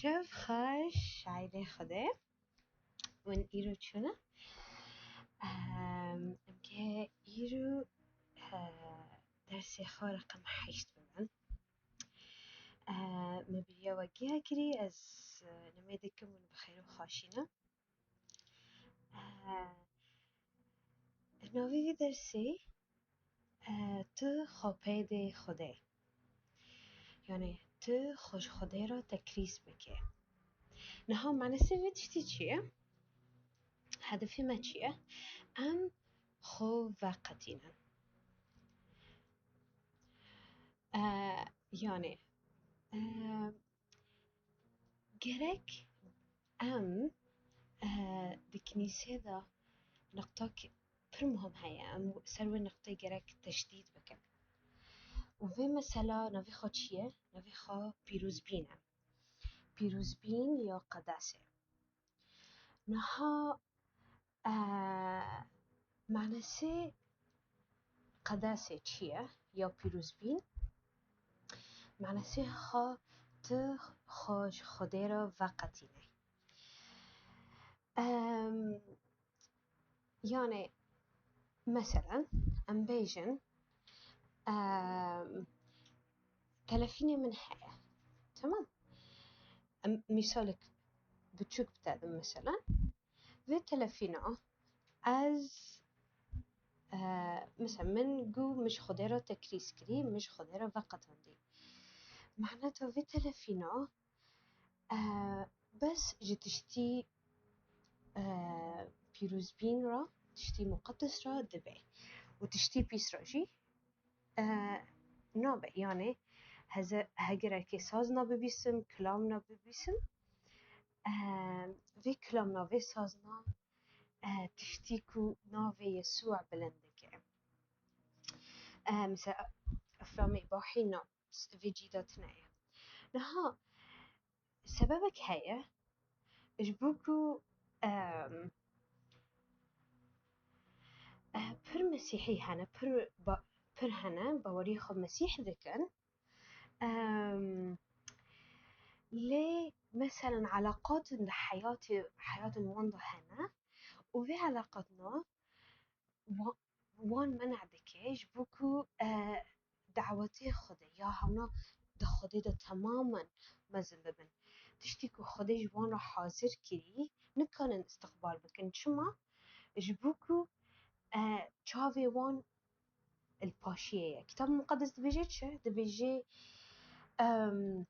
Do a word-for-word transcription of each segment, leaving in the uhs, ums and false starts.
Şev xweş, aîlê Xwedê. Hûn îro çûne? Em, em ke îro, eh, dersê xwe reqem heşt bibin. Eh, me bêriya we giya kirî, ez, eh, nimê dikim hûn bi xêr û xweşî ne. Eh, navê vê dersê, eh, tu xwe pê de Xwedê. Yanî tu xwe ji Xwedê re tekrîz bike. Niha manesê vê tiştî çi ye? Hedefê me çi ye? Em xwe veqetînin. Eh, yanî, eh, gerek em, eh, di kinîsê de niqtak pir muhim heye. Em ser wê niqtê gerek teşdîd bikin. Û vê mesela navê xwe çi ye? Navê xwe pîrozbîn e. Pîrozbîn ya qedesê. Niha, eh, manesê qedesê çi ye? Ya pîrozbîn? Manesê xwe tu xwe ji Xwedê re veqetîne. Em, yanî, meselen, em bêjin, em, telefînê min heye. Tamam? Em, mîsalek biçûk bide din, meselen. Vê telefîna ez, e, mesela min got, min ji Xwedê re tekrîz kirî, min ji Xwedê re veqetandî. Maneta vê telefîna, e, bes ji tiştî, e, pîrozbîn re, tiştî muqedes re dibe û tiştî pîs re jî, e, nabe. Yanî heze-, hegerekê sazna bibîsim, kilamna bibîsim, e, vê kilamna, vê sazna, e, tiştî ku navê Yesûa bilind dike. E, mesela, eflamê bahî na, vê cî de tune ye. Niha sebebek heye, ji bo ku, em, eh, pir Mesîhî hene, pir ba-, pir hene, bawerî xwe Mesîh dikin. Em, lê, meselen, eleqatin di heyatê, heyatên wan de hene û vê eleqatna wa-, wan men'a dike ji bo ku, eh, dawetê Xwedê ya hewna di Xwedê de temamen mezin bibin. Tiştî ku Xwedê ji wan re hazir kirî, nikarin îstiqbal bikin. Çima? Ji bo ku, eh, çavê wan li paşiyê ye. Kitab Muqedes dibêje çi? Dibêje, em,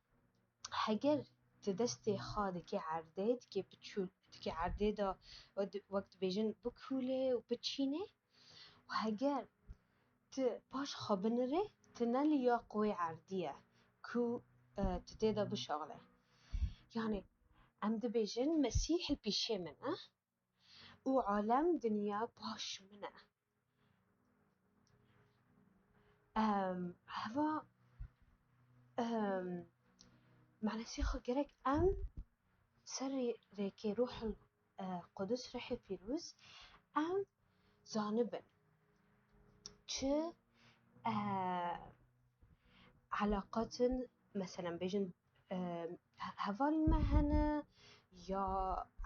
heger tu destê xwe dikê erdê, dikê biçûl, dikê erdê de, we di-, wek dibêjin, bikûlê û biçînê, û heger tu paş xwe binirê, tu ne li ya qwê erdî ye ku, e, tu tê de bişaxlê. Yanî, em dibêjin, Mesîh li pîşê min e û alem, dinya paş min e. Em, heva, em, manesê xwe gerek em ser rê-, rêkê Ruhul, e, Qudus, Ruhê Pîroz, em zanibin. Çi, e, eleqatin, meselen, bêjin, e, he-, hevalên me hene ya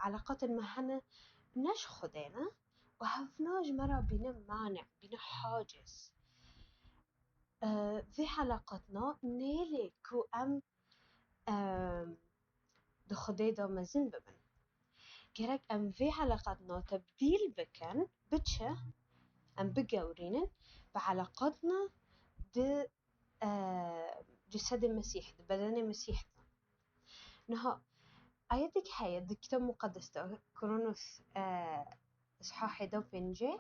eleqatên me hene, ne ji Xwedê ne û hevna ji me re bîne mane, bîne haciz. E, vê eleqatna nêlê ku em, e, di Xwedê de mezin bibin. Gerek em vê eleqatna tebdîl bikin, bi çi? Em bigewrînin bi eleqatna di, e, cesedê Mesîh, di bedenê Mesîh de. Niha, ayetek heye di Kitab Muqedes de, Korintos, e, îshahê da pêncê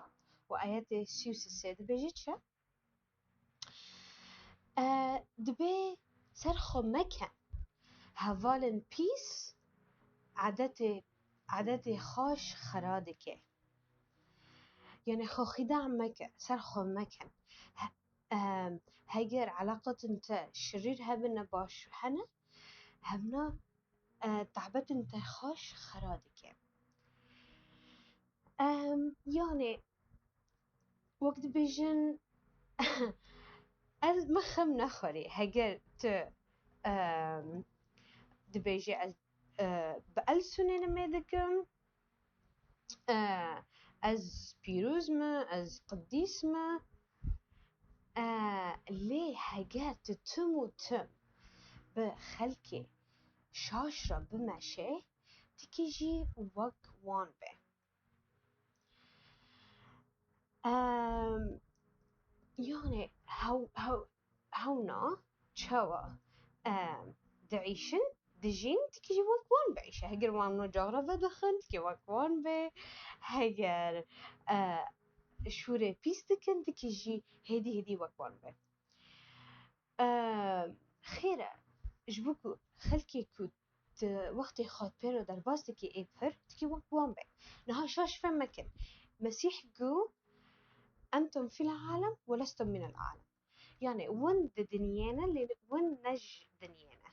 û ayetê sî û sê dibêje çi? E, dibê ser xwe meken. Hevalên pîs edetê, edetê xaş xera dike. Yanî xwe xîda meke, ser xwe meken. He-, em, heger eleqatên te şirîr hebin, ne baş hene, hevna, e, tahbetên te xaş xera dike. Em, yanî, wek dibêjin, ez, min xem nexwarî. Heger tu, em, dibêjî ez e, bi elsûnê nimê dikim, e, ez pîroz me, ez qidîs me, e, lê heger tu tim û tim bi xelkê şaş re bimeşe, dikî jî wek wan be. Em, yani hew-, hew-, hewna çawa, em, diîşin, dijîn, dikî jî wek wan biîşe. Heger wan no cax re vedixin, dikî wek wan be. Heger, e, şûrê pîs dikin, dikî jî hêdî hêdî wek wan be. Em, xêr e, ji bo ku xelkê ku tu wextê xwe pê re derbas dikî ê pir, dikî wek wan be. Niha şaş fem mekin. Mesîh got, "Entum fîl alem we lestum mînel alem." Yani, win di dinyê ne, lê win ne ji dinyê ne.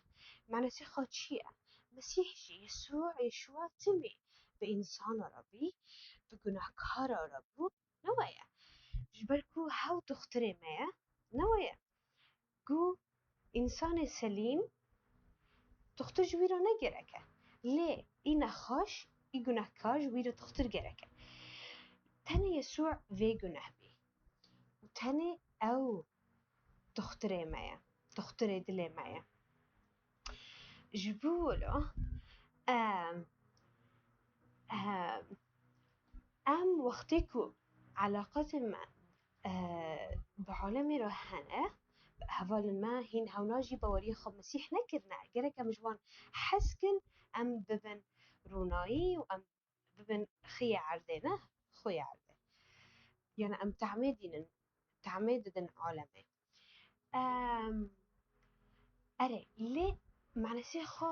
Manasê xwe çi ye? Mesîh jî, Yesû, Yesûa timî bi însana re bî, bi gunehkara re bû, ne weye. Ji ber ku hew doxtirê me ye, ne weye. Ku însanê selîm, doxtir ji wî re ne gerek e. Lê î nexweş, î gunehkar ji wî re doxtir gerek e. Tenê Yesû vê guneh bî. Û tenê ew doxtirê me ye. Doxtirê dilê me ye. Ji bo wilo, em, em, em wextê ku eleqatê me, e, bi alemê re hene, hevalên me hîn hewna jî baweriyê xwe Mesîh nekirine. Gerek em ji wan hez kin, em bibin ronayî û em bibin xiyê erdê, ne xuyê erdê. Yani em tehmê dînin, tehmê didin alemê. Em, erê, lê manasê xwe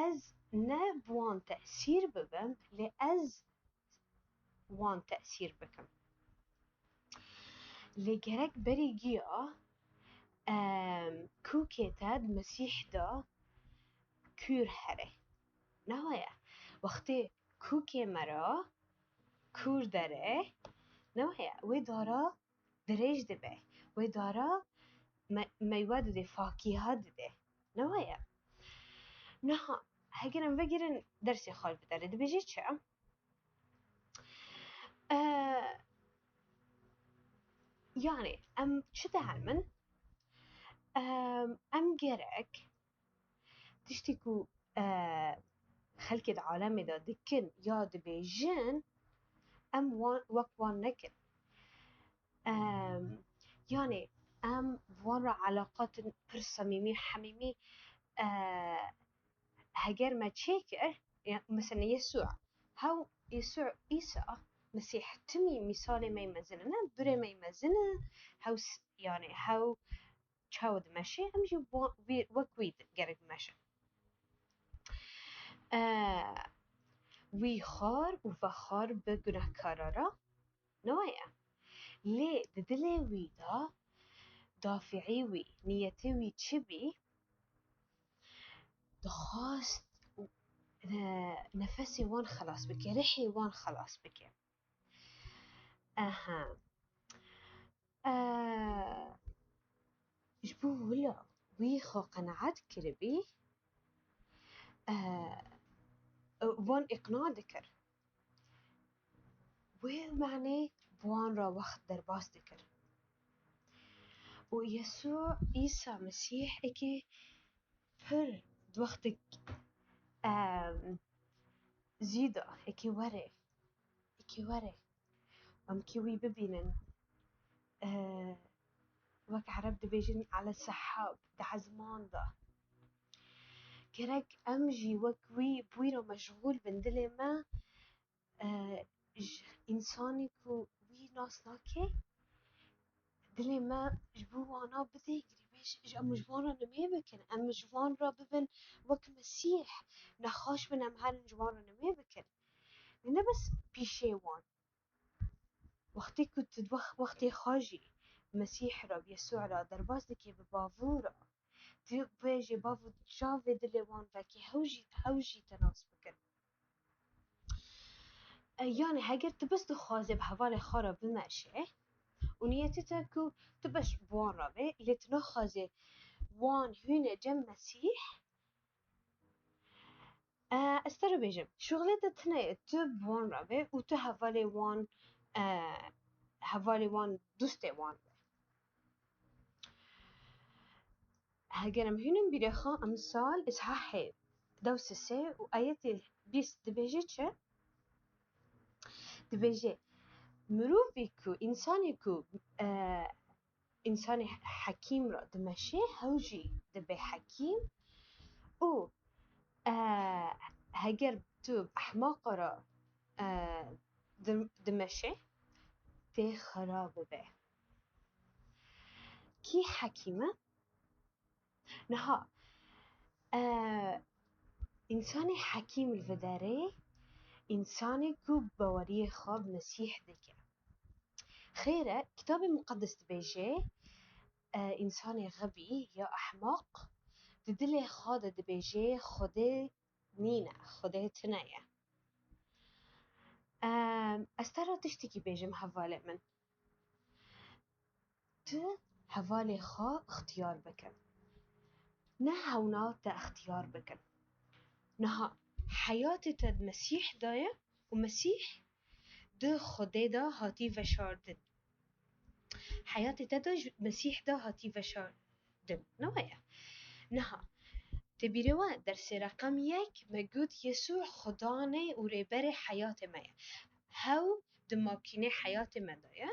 ez ne bi wan tesîr bibim, lê ez wan tesîr bikim. Lê gerek berî giya, em, kûkê te di Mesîh de kûr here. Ne weye? Wextê kûkê me re kûr dere, ne weye? Wê dara dirêj dibe. Wê dara me-, meywe dide, fakîha dide. Ne weye? Niha, heger em vegerin dersê xwe li vê derê dibêje çi? E, yani, em çi dihelimin? Em, em gerek tiştê ku, e, xelkê di alemê de dikin ya dibêjin, em wan, wek wan nekin. Em, yani, em bi wan re eleqatin pir samîmî, hemîmî, e, heger me çêkir, ya, mesela Yesû, hew Yesû, Îsa Mesîh timî mîsalê me yê mezin e, ne birê me yê mezin e, hew s-, yani, hew çawa dimeşe, em jî wa-, wî, wek wî di-, gerek bimeşin. E, wî xwar û vexwar bi gunehkara re, ne weye? Lê di dilê wî de, dafiî wî, niyetê wî çi bî? Dixwast, e, nefesê wan xelas bike, rihê wan xelas bike. Aha. E, ji bo wilo wî xwe qenaet kiribî, e, wan îqna dikir. Wê manê bi wan re wext derbas dikir. Û Yesû Îsa Mesîh êkê pir di wextek, em, zî de, êkê were, êkê were. Em kê wî bibînin. E, wek Ereb dibêjin, ele sehab, di ezman de. Gerek em jî wek wî bi wî re meşxûl bin, dilê me, e, ji însanê ku wî nas nake, dilê me ji bo wana bide girî, ji, ji, em ji wan re nimê bikin, em ji wan re bibin wek Mesîh, nexweş bin, em herin ji wan re nimê bikin. Ne bes pîşê wan. Wextê ku tu di wex-, wextê xwe jî Mesîh re, bi Yesû re derbas dikî bi bavû re, tu bêjê bavû çavê dilê wan vekê, hew jî, hew jî te nas bikin. E, yani heger tu bes dixwazê bi hevalê xwe re bimeşe û niyetê te ku tu bes bi wan re be, lê tu naxwazê wan hûne cem Mesîh, Ez te re bêjim, şuxulê te tune ye, tu bi wan re be û tu hevalê wan, e, hevalê wan, dostê wan be. Heger em hînin bîrê xwe, Emsal îshahê dew sisê û ayetê bîst dibêje çi? Dibêje, mirovî ku, însanê ku, e, însanê hekîm re dimeşe, hew jî dibe hekîm û, e, heger tu ehmaqa re, e, dim-, dimeşe, tê xera bibe. Kî hekîm e? Niha, e, însanê hekîm li vê derê, însanê ku baweriyê xwe bi Mesîh dike. Xêr e, Kitabê Muqeddes dibêje, e, însanê xebî ya ehmaq di dilê xwe de dibêje, Xwedê nîne, Xwedê tune ye. E, ez te re tiştekî bêjim, hevalê min. Tu hevalê xwe ixtiyar bikin. Ne hewna te ixtiyar bikin. Niha heyatê te di Mesîh de ye û Mesîh di Xwedê de hatî veşartin. Heyatê te de ji Mesîh de hatî veşartin. Ne waya? Niha, te bîrê we, dersê reqem yek me got, Yesû Xudanê û Rêberê heyatê me ye. Hew di makînê heyatê me de ye.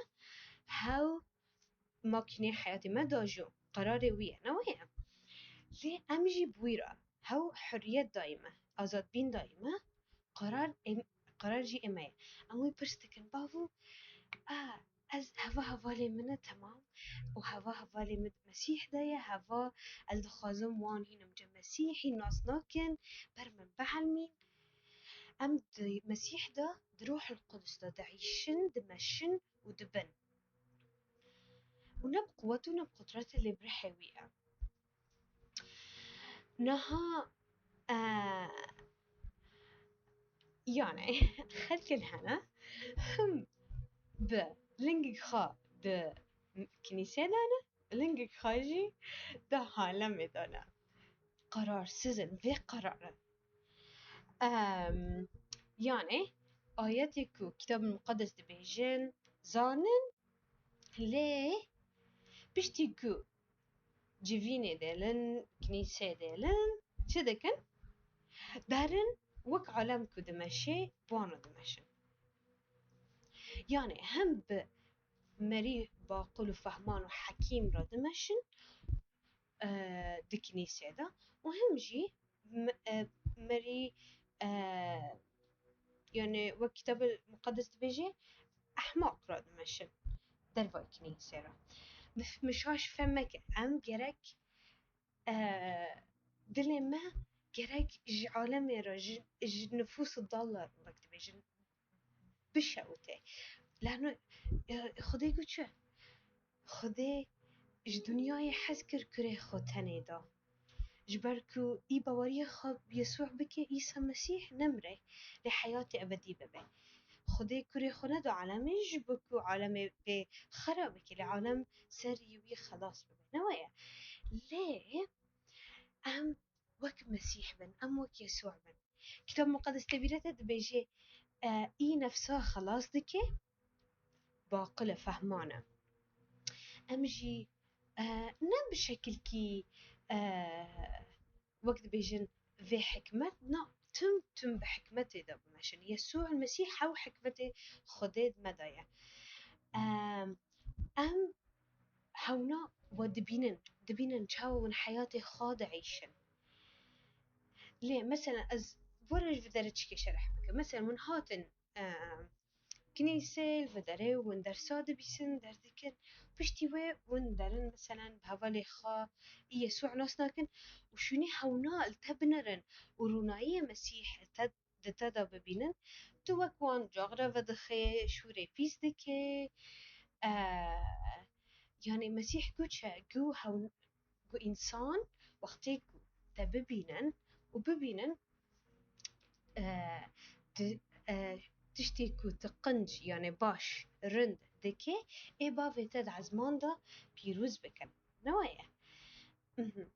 Hew makînê heyatê me de jî qerarê wî ye, ne wê ye? Lê em jî bi wî re hew hurriyet dayî me, azadbîn dayî me, qerar ê-, qerar jî ê me ye. Em wî pirs dikin, bavo, a, ez heva hevalê min e, temam, û heva hevalê min di Mesîh de ye, heva ez dixwazim wan hîn em cem Mesîhî nas nakin, ber min bihelmîn. Em di Mesîh de, di Ruhul Qudus de diîşin, dimeşin û dibin. Û ne bi quwet û ne bi qudretê, lê bi rihê wî ye. Niha, e, yani, xelkên hene, him bi lingik xwe di kinîsê de ne, lingik xwe jî di alemê de ne. Qerarsiz in, bê qerar in. Em, yani, ayetê ku Kitabul Muqeddes dibêjin, zanin, lê piştî ku civînê dêlin, kinîsê dêlin, çi dikin? Derin wek alem ku dimeşê, bi wan re dimeşin. Yani hem bi merî baqil û fehman û hekîm re dimeşin, e, di kinîsê de û hem jî me-, e, merî, e, yani wek Kitabê Muqeddes dibêje, ehmaq re dimeşin dervayê kinîsê re. Min, min şaş fem meke, em gerek, e, dilê me gerek ji alemê re, ji, ji nifûs û dal re wek dibêjin, bişewite. Lano, e, Xwedê got çi? Xwedê ji dinyayê hez kir kurê xwe tenê da. Ji ber ku î baweriyê xwe bi Yesû bike, Îsa Mesîh nemre, lê heyatê ebedî bibe. Xwedê kurê xwe neda alemê ji bo ku alemê pê xera bike, lê alem serî wî xelas bibe. Ne waya? Lê em wek Mesîh bin, em wek Yesû bin. Kitab Muqeddes tê bîra te dibêje, e, î nefsa xelas dike, baqil e, fehman e. Em jî, e, ne bi şekilkî, e, wek dibêjin vê hikmet, na, tim, tim bi hikmetê de bimeşin. Yesû el Mesîh hew hikmetê Xwedê me daye. Em, em hewna we dibînin, dibînin çawa hûn heyatê xwe dieyşin. Lê, mesela, ez were ji vê derê çikê şerh bikim. Mesela, hûn hatin, e, kinîsê, li vê derê hûn dersa dibîsin, derdikin. Piştî wê hûn derin, mesela, bi hevalê xwe, î Yesû nas nakin û şûnî hewna li te binerin û rûnayiyê Mesîh li te di te de bibînin, tu wek wan cax re vedixê, şûrê pîs dikê. E, yani Mesîh got çi? Got hewn-, got însan wextê ku te bibînin û bibînin, e, di, e, tiştê ku tu qinc, yani baş, rind dikê, ê bavê te di ezman de pîroz bikin. Ne waya? Mhm.